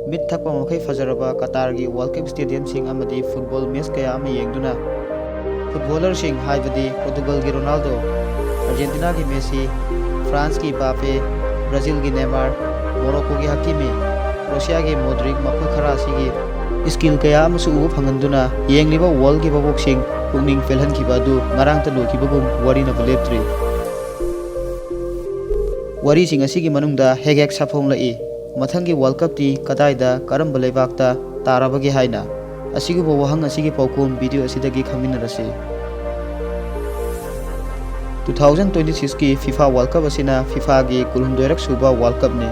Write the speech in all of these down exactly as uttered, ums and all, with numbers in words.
ꯃꯤꯠ ꯊꯛꯄ ꯃꯈꯩ ꯐꯖꯔꯕ ꯀꯇꯥꯔꯒꯤ ꯋꯥꯔꯜ ꯀꯞ ꯁ꯭ꯇꯦꯗꯤꯌꯝꯁꯤꯡ ꯑꯃꯗꯤ ꯐꯨꯠꯕꯣꯜ ꯃꯦꯆ ꯀꯌꯥ ꯑꯃ ꯌꯦꯡꯗꯨꯅ, ꯐꯨꯠꯕꯣꯂꯔꯁꯤꯡ ꯍꯥꯏꯕꯗꯤ ꯄꯣꯔꯇꯨꯒꯜꯒꯤ ꯔꯣꯅꯥꯜꯗꯣ, ꯑꯥꯔꯖꯦꯟꯇꯤꯅꯥꯒꯤ ꯃꯦꯁꯤ, ꯐ꯭ꯔꯥꯟꯁꯀꯤ ꯕꯥꯄꯦ, ꯕ꯭ꯔꯥꯖꯤꯜꯒꯤ ꯅꯦꯃꯥꯔ, ꯃꯣꯔꯣꯀꯣꯒꯤ ꯍꯀꯤꯃꯤ, ꯀ꯭ꯔꯣꯁꯤꯌꯥꯒꯤ ꯃꯣꯗ꯭ꯔꯤꯛ, ꯃꯈꯣꯏ ꯈꯔ ꯑꯁꯤꯒꯤ ꯁ꯭ꯀꯤꯜ ꯀꯌꯥ ꯑꯃꯁꯨ ꯎꯕ ꯐꯪꯍꯟꯗꯨꯅ, ꯌꯦꯡꯂꯤꯕ ꯋꯥꯔꯜꯒꯤ ꯚꯥꯕꯣꯛꯁꯤꯡ ꯄꯨꯛꯅꯤꯡ ꯄꯦꯜꯍꯟꯈꯤꯕ ꯑꯗꯨ ꯉꯔꯥꯡꯇ ꯂꯣꯏꯈꯤꯕꯒꯨꯝ ꯋꯥꯔꯤꯅꯕꯨ ꯂꯦꯞꯇ꯭ꯔꯤ꯫ ꯋꯥꯔꯤꯁꯤꯡ ꯑꯁꯤꯒꯤ ꯃꯅꯨꯡꯗ ꯍꯦꯛ ꯍꯦꯛ ꯁꯥꯐꯣꯡꯂꯛꯏ, ꯃꯊꯪꯒꯤ ꯋꯥꯔꯜ ꯀꯞꯇꯤ ꯀꯗꯥꯏꯗ, ꯀꯔꯝꯕ ꯂꯩꯕꯥꯛꯇ ꯇꯥꯔꯕꯒꯦ ꯍꯥꯏꯅ꯫ ꯑꯁꯤꯒꯨꯝꯕ ꯋꯥꯍꯪ ꯑꯁꯤꯒꯤ ꯄꯥꯎꯈꯨꯝ ꯚꯤꯗꯤꯑꯣ ꯑꯁꯤꯗꯒꯤ ꯈꯪꯃꯤꯟꯅꯔꯁꯤ꯫ Two thousand twenty sixꯀꯤ FIFA World Cup ꯑꯁꯤꯅ FIFAꯒꯤ ꯀꯨꯟꯍꯨꯝꯗꯣꯏꯔꯛ ꯁꯨꯕ world ꯀꯞꯅꯤ꯫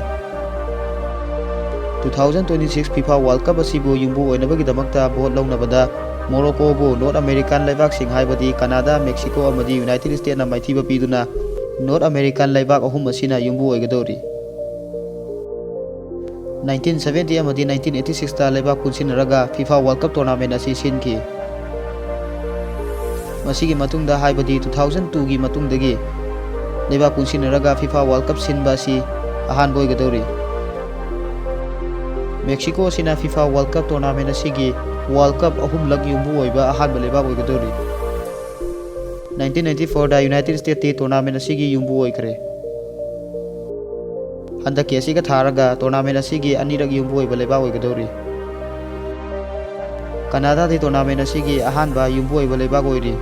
Two thousand twenty six FIFA World Cup ꯑꯁꯤꯕꯨ ꯌꯨꯝꯕꯨ ꯑꯣꯏꯅꯕꯒꯤꯗꯃꯛꯇ ꯚꯣꯠ ꯂꯧꯅꯕꯗ ꯃꯣꯔꯣꯀꯣꯕꯨ ꯅꯣꯔꯠ ꯑꯃꯦꯔꯤꯀꯥꯟ ꯂꯩꯕꯥꯛꯁꯤꯡ ꯍꯥꯏꯕꯗꯤ ꯀꯅꯥꯗꯥ, ꯃꯦꯛꯁꯤꯀꯣ ꯑꯃꯗꯤ ꯌꯨꯅꯥꯏꯇꯦꯗ ꯁ꯭ꯇꯦꯠꯅ ꯃꯥꯏꯊꯤꯕ ꯄꯤꯗꯨꯅ ꯅꯣꯔꯠ ꯑꯃꯦꯔꯤꯀꯥꯟ ꯂꯩꯕꯥꯛ ꯑꯍꯨꯝ ꯑꯁꯤꯅ ꯌꯨꯝꯕꯨ ꯑꯣꯏꯒꯗꯧꯔꯤ꯫ Nineteen seventy ꯑꯃꯗꯤ nineteen eighty sixꯇ ꯂꯩꯕꯥꯛ ꯄꯨꯟꯁꯤꯟꯅꯔꯒ FIFA World Cup tournament ꯑꯁꯤ ꯁꯤꯟꯈꯤ꯫ ꯃꯁꯤꯒꯤ ꯃꯇꯨꯡꯗ, ꯍꯥꯏꯕꯗꯤ two thousand twoꯒꯤ ꯃꯇꯨꯡꯗꯒꯤ ꯂꯩꯕꯥꯛ ꯄꯨꯟꯁꯤꯟꯅꯔꯒ FIFA World Cup ꯁꯤꯟꯕ ꯑꯁꯤ ꯑꯍꯥꯟꯕ ꯑꯣꯏꯒꯗꯧꯔꯤ꯫ ꯃꯦꯛꯁꯤꯀꯣ ꯑꯁꯤꯅ FIFA World Cup tournament ꯑꯁꯤꯒꯤ World Cup ꯑꯍꯨꯝꯂꯛ ꯌꯨꯝꯕꯨ ꯑꯣꯏꯕ ꯑꯍꯥꯟꯕ ꯂꯩꯕꯥꯛ ꯑꯣꯏꯒꯗꯧꯔꯤ꯫ Nineteen ninety fourꯗ ꯌꯨꯅꯥꯏꯇꯦꯗ ꯁ꯭ꯇꯦꯠꯇꯤ tournament ꯑꯁꯤꯒꯤ ꯌꯨꯝꯕꯨ ꯑꯣꯏꯈ꯭ꯔꯦ꯫ ꯍꯟꯗꯛꯀꯤ ꯑꯁꯤꯒ ꯊꯥꯔꯒ tournament ꯑꯁꯤꯒꯤ ꯑꯅꯤꯔꯛ ꯌꯨꯝꯕꯨ ꯑꯣꯏꯕ ꯂꯩꯕꯥꯛ ꯑꯣꯏꯒꯗꯧꯔꯤ꯫ ꯀꯅꯥꯗꯥꯗꯤ tournament ꯑꯁꯤꯒꯤ ꯑꯍꯥꯟꯕ ꯌꯨꯝꯕꯨ ꯑꯣꯏꯕ ꯂꯩꯕꯥꯛ ꯑꯣꯏꯔꯤ꯫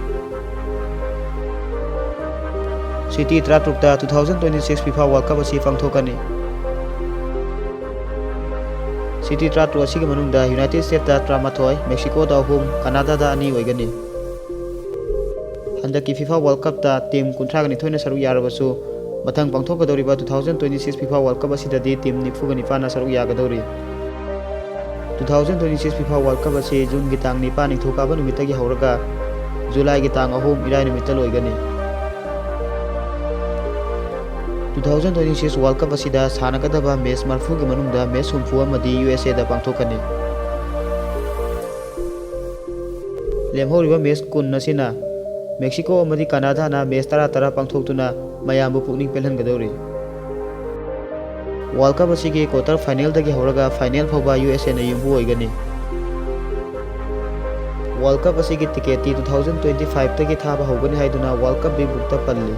City ꯇꯔꯥꯇꯔꯨꯛꯇ two thousand twenty six FIFA World Cup ꯑꯁꯤ ꯄꯥꯡꯊꯣꯛꯀꯅꯤ꯫ City ꯇꯔꯥꯇꯔꯨꯛ ꯑꯁꯤꯒꯤ ꯃꯅꯨꯡꯗ ꯌꯨꯅꯥꯏꯇꯦꯗ ꯁ꯭ꯇꯦꯠꯇ ꯇꯔꯥꯃꯥꯊꯣꯏ, ꯃꯦꯛꯁꯤꯀꯣꯗ ꯑꯍꯨꯝ, ꯀꯅꯥꯗꯥꯗ ꯑꯅꯤ ꯑꯣꯏꯒꯅꯤ꯫ ꯍꯟꯗꯛꯀꯤ FIFA World Cupꯇ team ꯀꯨꯟꯊ꯭ꯔꯥꯒ ꯅꯤꯊꯣꯏꯅ ꯁꯔꯨꯛ ꯌꯥꯔꯕꯁꯨ, ꯃꯊꯪ ꯄꯥꯡꯊꯣꯛꯀꯗꯧꯔꯤꯕ two thousand twenty six FIFA World Cup ꯑꯁꯤꯗꯗꯤ team ꯅꯤꯐꯨꯒ ꯅꯤꯄꯥꯟꯅ ꯁꯔꯨꯛ ꯌꯥꯒꯗꯧꯔꯤ꯫ Two thousand twenty six FIFA World Cup ꯑꯁꯤ Juneꯒꯤ ꯇꯥꯡ ꯅꯤꯄꯥꯟ, ꯅꯤꯡꯊꯧꯀꯥꯕ ꯅꯨꯃꯤꯠꯇꯒꯤ ꯍꯧꯔꯒ Julyꯒꯤ ꯇꯥꯡ ꯑꯍꯨꯝ, ꯏꯔꯥꯏ ꯅꯨꯃꯤꯠꯇ ꯂꯣꯏꯒꯅꯤ꯫ Two thousand twenty six World Cup ꯑꯁꯤꯗ ꯁꯥꯟꯅꯒꯗꯕ match ꯃꯔꯤꯐꯨꯒꯤ ꯃꯅꯨꯡꯗ match ꯍꯨꯝꯐꯨ ꯑꯃꯗꯤ USAꯗ ꯄꯥꯡꯊꯣꯛꯀꯅꯤ꯫ ꯂꯦꯝꯍꯧꯔꯤꯕ match ꯀꯨꯟ ꯑꯁꯤꯅ ꯃꯦꯛꯁꯤꯀꯣ ꯑꯃꯗꯤ ꯀꯅꯥꯗꯥꯅ match ꯇꯔꯥ ꯇꯔꯥ ꯄꯥꯡꯊꯣꯛꯇꯨꯅ ꯃꯌꯥꯝꯕꯨ ꯄꯨꯛꯅꯤꯡ ꯄꯦꯜꯍꯟꯒꯗꯧꯔꯤ꯫ World Cup ꯑꯁꯤꯒꯤ quarter finalꯗꯒꯤ ꯍꯧꯔꯒ final ꯐꯥꯎꯕ ꯌꯨ ꯑꯦꯁ ꯑꯦꯅ ꯌꯨꯝꯕꯨ ꯑꯣꯏꯒꯅꯤ꯫ World Cup ꯑꯁꯤꯒꯤ ticketꯇꯤ two thousand twenty fiveꯇꯒꯤ ꯊꯥꯕ ꯍꯧꯒꯅꯤ ꯍꯥꯏꯗꯨꯅ World Cup Big Bookꯇ ꯄꯜꯂꯤ꯫